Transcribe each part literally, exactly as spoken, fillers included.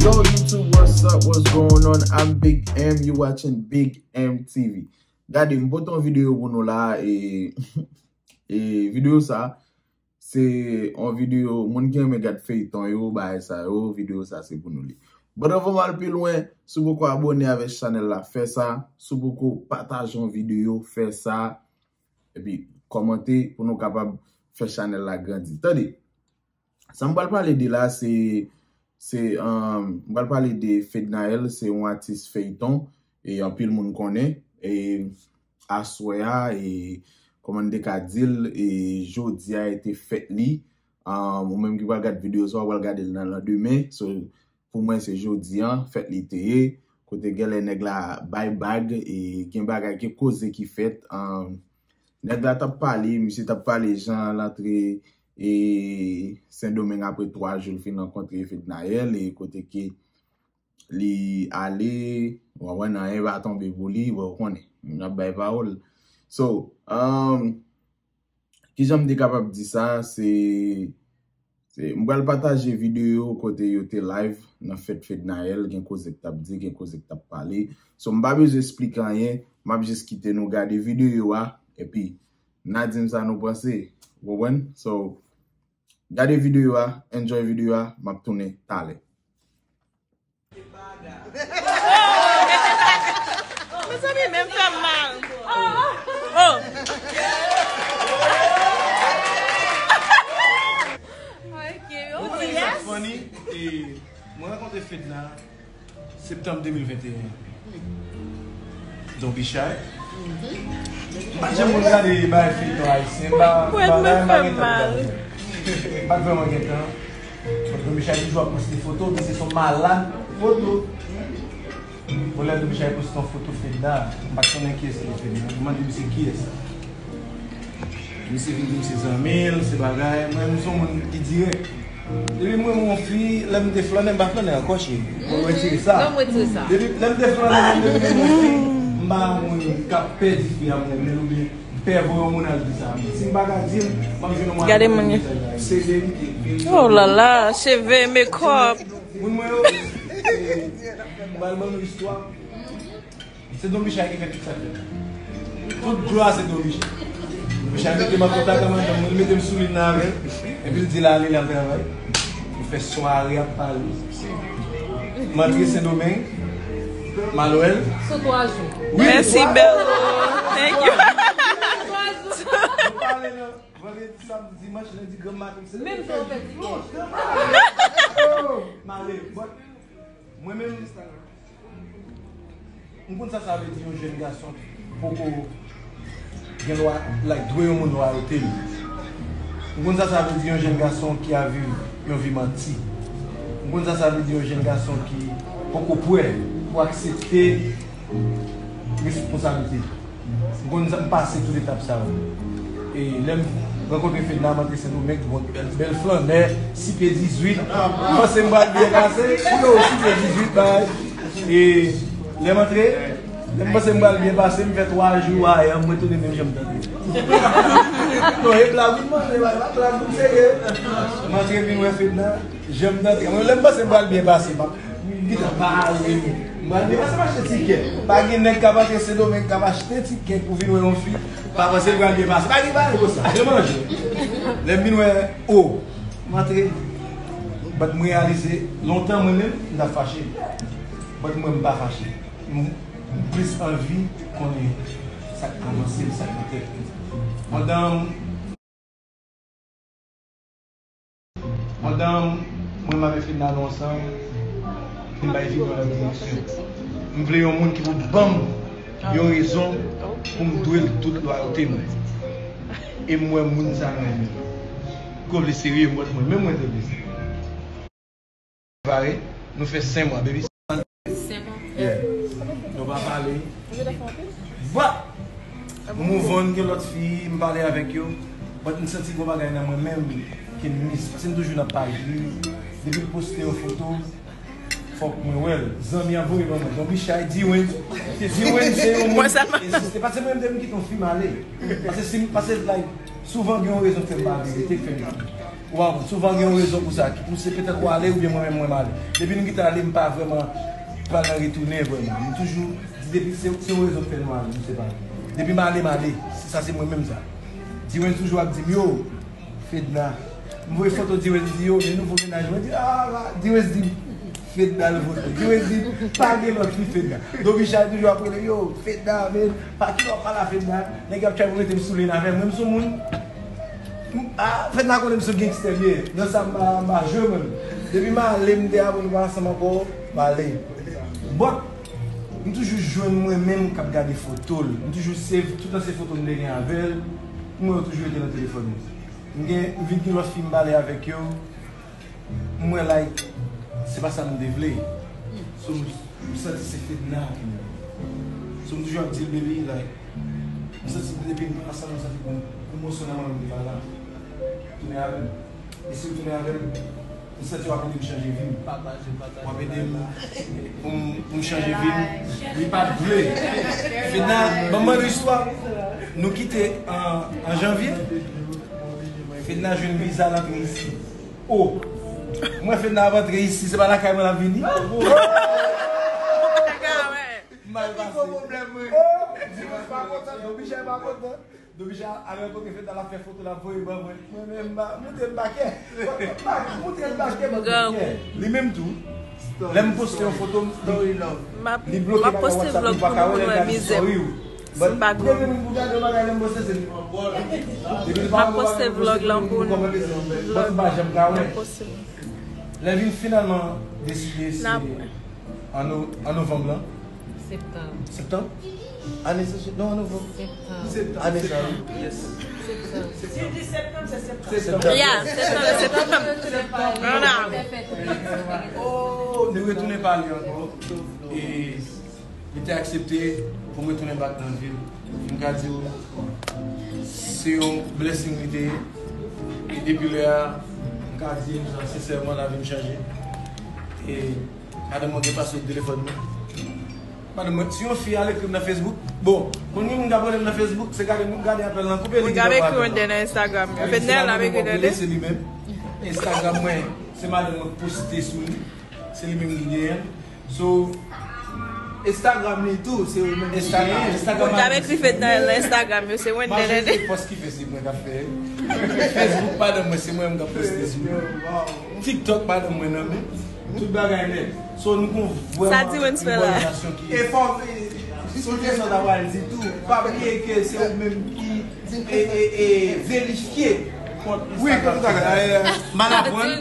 Yo, YouTube, what's up? What's going on? I'm Big M. You watching Big M T V. Gade, m pote yon videyo pou nou la, e, e videyo sa, se yon videyo, moun ki renmen gad feyton yo, bagay sa yo, videyo sa se pou nou li. But anvan m al pi lwen, si w poko abòne avèk chanèl la, fè sa. Si w poko pataje yon videyo, fè sa. Epi kòmante pou nou kapab fè chanèl la grandi. Tande, sa m pral pale de la, se, se, um, m pral pale de Fednaelle, se yon atis feyton, e anpil moun konnen. E aswè a, e kòman n te ka di l, e jodi a, e te fèt li. Um, ou menm ki pral gad videyo sa, w pral gade l nan landemen. So, pou mwen, se jodi a, fèt li te ye. Kote genlè nèg la bay bag, e gen bagay, gen koze ki fèt. Um, nèg la t ap pale, misye t ap pale jan l antre, e, Sendomeng apre twa jou l fin rankontre Fednaelle, e kote ke li ale, w konprann, anyen pa tonbe pou li, bon, ou konnen, n ap bay pawòl. So, um, kijan m te kapab di sa, se, se, m pral pataje videyo kote yo te live nan fèt Fednaelle, gen koze k t ap di, gen koze k t ap pale. So, m pa bezwen esplike anyen, m ap jis kite nou gade videyo a, epi n a di m sa nou panse, ou konprann? So, gade videyo a, enjoy videyo a, m ap tounen talè. Mezanmi, men m fè m mal. Oh. Ok, yo. Ou konnen sa funny, e mwen rankontre Fedna septanm de mil venteyen. Don Bichay. M pa t janm konn gade bagay feyton ayisyen, m pa, m pa, m pa gen tan pou gade. M pa t vrèman gen tan. Don Bichay toujou ap poste foto, men se yon malad foto. Bon, lè Don Bichay poste yon foto Fedna, m pa t konnen kiyès ki te Fedna. M mande misye kiyès sa. Misye vin di m se zanmi l, se bagay. Mwen, m se yon moun ki dirèk. Depi m renmen yon fi, lè m te flannen, m pa flannen ankò, cheri. Mwen retire sa. Non, m retire sa. Depi lè m te flannen, lè m te renmen yon fi, m pa moun k ap pè di fi a m renmen l oubyen m pè voye yon moun al di sa. Si m pa ka di l, m ap jwenn yon mwayen. Gade moun yo. Se verite. Oh la la, cheve, makeup. Moun mwen yo, m pral ban nou istwa. Se Don Bichay ki fè tout sa k fèt. Tout glwa se Don Bichay. Don Bichay mete m an kontak ak madanm mwen, li mete m sou liy nan avè l. Epi l di l ale, l al travay. Nou fè sware ap pale. M antre Sendomeng, m al wè l. Sou twa jou. Wi, mèsi, twa jou. Bèlo. Thank you. Nou pale nan vandredi, samdi, dimanch, lendi, granm maten, se menm jan w fè dimanch. M ale. But, mwen menm, m konn sa sa vle di yon jèn gason ki poko gen lwa, like, dwe yon moun lwayote li. M konn sa sa vle di yon jèn gason ki ap viv yon vi manti. M konn sa sa vle di yon jèn gason ki poko prè pou aksepte responsablite. M konn sa, m pase tout etap sa yo. E lè m rankontre Fedna, m antre Sendomeng, bon, bèl, bèl flannè, sis pye dizuit. M panse m pral byen pase. Yo, sis pye dizuit, bay. E lè m antre, lè m panse m pral byen pase, m fè twa jou ayè, m retounen menm jan m t antre. Non, e blag, wi, m antre, bay, pa blag, m serye. M antre vin wè Fedna, jan m t antre. Mwen, lè m panse m pral byen pase, m ap gentan pale. M pral byen pase, m achte tikè. Pa gen nèg k ap antre Sendomeng k ap achte tikè pou vin wè yon fi. Pa panse l pral byen pase. Pa gen bagay konsa. Jan manje. Lè m vin wè, o, m antre. But m reyalize, lontan mwen menm, m t ap fache. But mwen, m pa fache. M, m plis anvi konnen sa k nan panse m, sa k nan tèt mwen. Pandan Pandan mwen m avèk Fedna nou ansanm, m bay vi mwen lòt dimansyon. M vle yon moun ki pou ban m yon rezon pou m dwe l tout lwayote mwen. E m wè moun sa m renmen. Kou vle serye, m wè mwen menm mwen te vle serye. Pare, nou fè senk mwa, baby. Senk mwa? Yeah. Nou pa pale. But, move on, gen lòt fi, m pale avèk yo. But m santi gon bagay nan mwen menm ke m miss. Paske m toujou nan paj li. Depi l poste yon foto, fòk mwen wè l. Zanmi an voye ban mwen. Don Bichay, D-Wayne. D-Wayne se yon moun ki ensiste. Paske mwen menm, depi m kite yon fi, m ale. Paske si m, paske, like, souvan gen yon rezon k fè m pa vin rete, k fè m Ou konprann? Souvan gen yon rezon pou sa ki pouse petèt ou ale oubyen mwen menm mwen m ale. Depi nou gentan ale, m pa vrèman pral nan retounen vrèman. M toujou di depi se se yon rezon k fè nou ale, nou separe. Depi m ale, m ale. Sa se mwen menm sa. Diwens toujou ap di m, yo, Fedna. M voye foto Diwens, li di, yo, men nouvo mennaj. Mwen di, ah, Diwens di m, Fedna l vote. Diwens di m, pa gen lòt fi Fedna. Domicha toujou ap rele, yo, Fedna, men, pa ki lè w ap pale a Fedna, nèg yo ap try pou mete m sou lane avè m. Mwen, m sou moun. Ah, Fedna konnen m sou gangstè m ye. Nan sa m pa, m pa jwe mwen. Depi m ale, m te aprann pa ansanm ankò, m ale. But, m toujou jwenn mwen menm k ap gade foto l. M toujou save tout ansyen foto m te gen avè l. M wè yo toujou rete nan telefòn mwen. M gen, m vin gen lòt fi m pale avèk yo. M wè, like, se pa sa m te vle. So, m, m santi se Fedna ki menm. So, m toujou ap di l, baby, like, m santi depi n ansanm, m santi gon, gon moso nan mwen m pa la. Tounen avè m. E si w tounen avè m, m santi w ap ede m chanje vi m. W ap ede m pou m, pou m chanje vi m. Li pa t vle. Fedna, ban m yon istwa. Nou kite an, an janvye. Fedna jwenn viza l antre isi. Oh! Mwen Fedna ap antre isi, se pa lakay mwen l ap vini? Mal pase. Domicha pa kontan, Domicha pa kontan. Domicha al rankontre Fedna, l ap fè foto, l ap voye ban mwen. Mwen menm, m pa, moute m pa kè. Moute m pa kè, ban mwen kè. Li menm tou. Lè m poste yon foto, li, li bloke bagay WhatsApp, li pa ka wè, lè l gade story ou. But depi moun pou gade yon bagay lè m poste se li. Depi li pa wè bagay m poste, li kòmante sou li. But m pa janm ka wè. Lè vin finalman deside se an no-, an novanm lan. Septanm. Septanm? Ane sa, non, an novanm. Septanm. Ane sa, wi. Yes. Septanm. Si l di septanm, se septanm. Septanm. Yeah, septanm, septanm. Oh, nou retounen pale ankò. E Li te aksepte pou m retounen back nan vi l. M ka di w, se yon blessing li te ye. E depi lè a, m ka di w sa sensèman, lavi m chanje. E madanm mwen gen paswòd telefòn mwen. Madanm mwen, si yon fi al ekri m nan Facebook, bon, konn gen moun k ap rele m nan Facebook, se gade, gade apèl lan, koupe li. Mwen ap ekri Wendel nan Instagram yo. Fednel ap ekri Dede. Se li menm. Instagram mwen, se madanm mwen k poste sou li. Se li menm ki genyen l. So, Instagram li tou, se ou menm ki genyen. Instagram, Instagram. Moun k ap ekri Fednel nan Instagram yo, se Wendel. Majorite pòs ki fè se mwen k ap fè. Facebook pa nan mwen, se mwen menm k ap poste sou li. TikTok pa nan mwen nan men. Tout bagay nèt. So, nou gon vrèman yon relasyon ki. E fò, si w te sa w ta pral di tou, pa bliye ke se ou menm ki e, e, e verifye kont Instagram. Wi, kont Instagram. Mal aprann.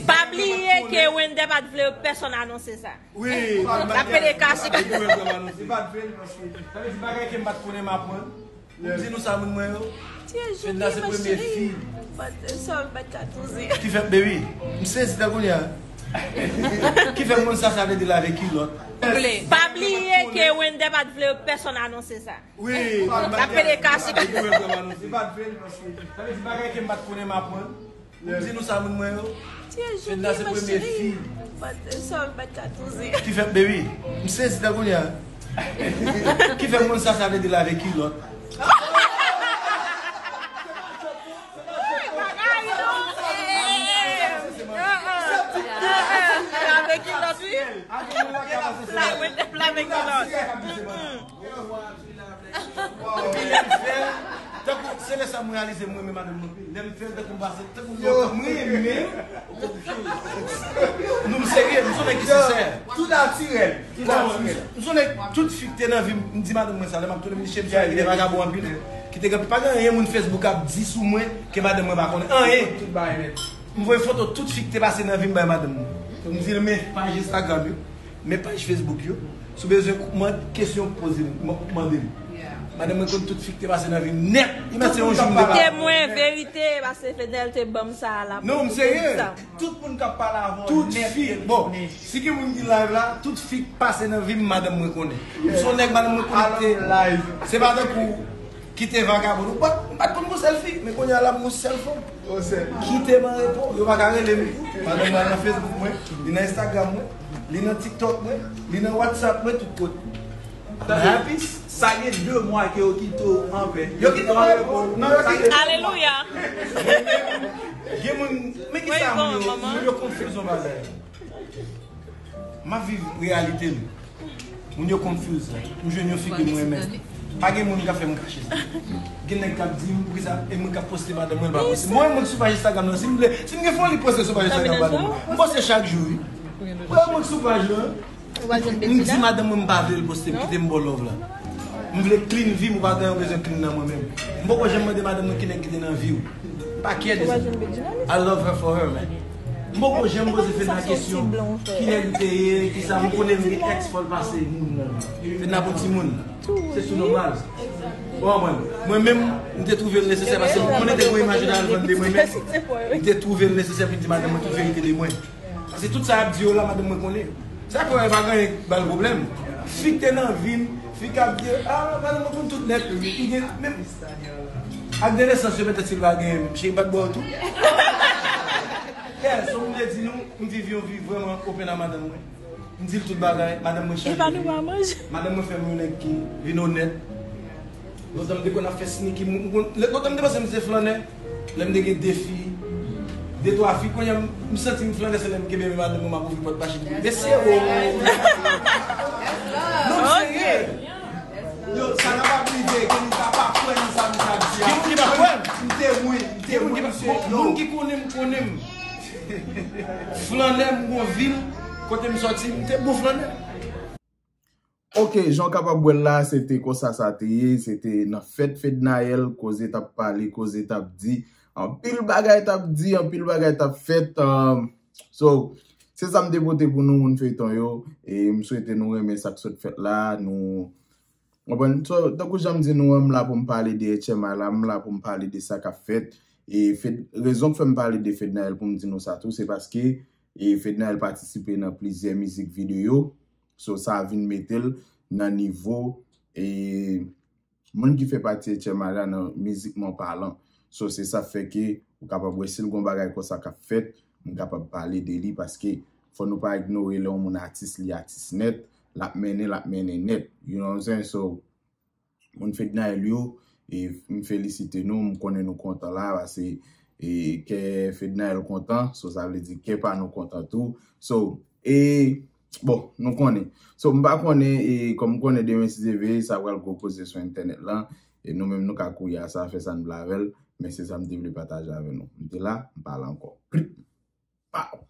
Pa bliye ke Wendel pa t vle pèsonn anonse sa. Wi, l ap pede kache. Li pa t vle l paske sa vle di bagay ke m pa t konnen m aprann. Pou m di nou sa, moun mwen yo. Fedna se premye fi. Ki fè, baby, m sezi tan kounye a. Ki fè m konn sa sa vle di lave kilòt. Pa bliye ke Wendel pa t vle pèsonn anonse sa. Wi, l ap pede kache. Li pa t vle l paske sa vle di bagay ke m pa t konnen m aprann. Pou m di nou sa, moun mwen yo. Fedna se premye fi. Ki fè, baby, m sezi tan kounye a. Ki fè m konn sa sa vle di lave kilòt. Lave kilòt, wi. Lave kilòt. Epi lè m fè l, tankou, se lè sa m reyalize m renmen madanm mwen. Lè m fè l, tankou m renmen. Non, m serye, m se yon nèg ki sensè. Tou natirèl. Tou natirèl. M se yon nèg, tout fi k te nan vi m, m di madanm mwen sa, lè m ap tounen m di cheri, m se yon nèg ki te vagabon anpil. Ki te gen, pa gen anyen moun Facebook ap di sou mwen ke madanm mwen pa konnen. Anyen. M voye foto tout fi k te pase nan vi m bay madanm mwen. M di l men paj Instagram yo. Men paj Facebook yo. Si w bezwen mande kesyon, poze m, mande m. Madanm mwen konn tout fi k te pase nan vi m nèt. Imajine yon jou m te pa. Temwen, verite, paske Fednel te ban m sa la. Non, m serye. Tout moun k ap pale avè w nèt, yo konnen. Bon, si gen moun ki live la, tout fi k pase nan vi m, madanm mwen konnen. M se yon nèg madanm mwen konekte. Se pa tankou kite vagabon. M pa t, m pa t konn gon sèl fi, men kounye a la m gon sèl fanm. Kite m an repo, yo pa ka rele m. Madanm mwen nan Facebook mwen, li nan Instagram mwen, li nan TikTok mwen, li nan WhatsApp mwen, tout kote. Tande, sa gen de mwa ke yo kite w anpè. Yo kite m an repo. Non, yo kite m. Alelouya. Gen moun, men ki sa moun yo, moun yo confuse yon bagay. M ap viv reyalite m. Moun yo confuse. M jwenn yon fi ke m renmen. Pa gen moun k ap fè m kache sa. Gen nèg k ap di m, poukisa e mwen k ap poste madanm mwen, l pa poste. Mwen, mwen sou paj Instagram nan, si m vle, si m gen foli poste sou paj Instagram madanm mwen. M poste chak jou, wi. Mwen, mwen sou paj lan. M di madanm mwen m pa vle l poste, m kite m ba w love la. M vle clean vi m, ou pa gen yon bezwen clean nan mwen menm. M poko janm mande madanm mwen ki nèg ki te nan vi w. M pa care de sa. I love her for her, man. M poko janm poze Fedna kesyon ki nèg ou te ye, ki sa, m konnen m gen ex fò l pase moun nan. Fedna pou timoun. Se sou nòmal. Ou konprann? Mwen menm, m te twouve l nesesè paske m konnen te gen imaj nan vann de mwen menm. M te twouve l nesesè pou m di madanm mwen tout verite de mwen. Paske tout sa y ap di yo la, madanm mwen konnen. Sa fè w pa gen anyen k ba l pwoblèm. Fi k te nan vi m, fi k ap di, ah, madanm mwen konn tout nèt, li gen, menm ak de nesans yo, petèt si l pa gen, cheri pa t bò tou. Yeah, so m vle di nou, m viv yon vi vrèman open a madanm mwen. M di l tout bagay, madanm mwen chanje. Madanm mwen fè m yon nèg ki vin onèt. Lontan m te konn ap fè sneaky move. Lontan m te panse m se flannè. Lè m te gen de fi, de twa fi, kounye a m santi m flannè, se lè m kenbe men madanm mwen, m ap ouvri pòt machin. Mesye, o! Non, m serye. Yo, sa kapab rive ke nou ka pa kwè nan sa misye ap di a. Gen moun ki pa kwè. M temwen, m temwen, misye. Moun ki konnen m, konnen m. Flannè, m gon vil, kote m sòti, m te bon flannè. Ok, jan w kapab wè l la, se te konsa sa te ye, se te nan fèt Fednaelle, koze t ap pale, koze t ap di, anpil bagay t ap di, anpil bagay t ap fèt. Um, so, se sa m te pote pou nou, moun feyton yo, e m swete nou renmen sa k sot fèt la, nou, konprann? So, tankou jan m di nou an, m la pou m pale de H M I la, m la pou m pale de sa k ap fèt, e fèt, rezon k fè m pale de Fednaelle pou m di nou sa tou, se paske, e Fednaelle patisipe nan plizyè mizik videyo, So, sa vin mete l nan nivo, e, moun ki fè pati H M I la nan mizikman palan. So, se sa fè ke ou kapab wè si l gon bagay konsa k ap fèt, m kapab pale de li paske fò nou pa ignore lè yon moun atis, li atis nèt, l ap mennen, l ap mennen nèt. You know what I'm saying? So, Moun Fednaelle yo, e, m felisite nou, m konnen nou kontan la, paske, e, kè Fednaelle kontan, so sa vle di kè pa nou kontan tou. So, e, bon, nou konnen. So, m pa konnen, e, kòm m konnen demen si Dye vle, sa pral gwo koze sou entènèt lan, e nou menm nou ka kouri a sa, fè sa n vle avè l, men se sa m te vle pataje avè nou. M te la, m pa la ankò. Pow!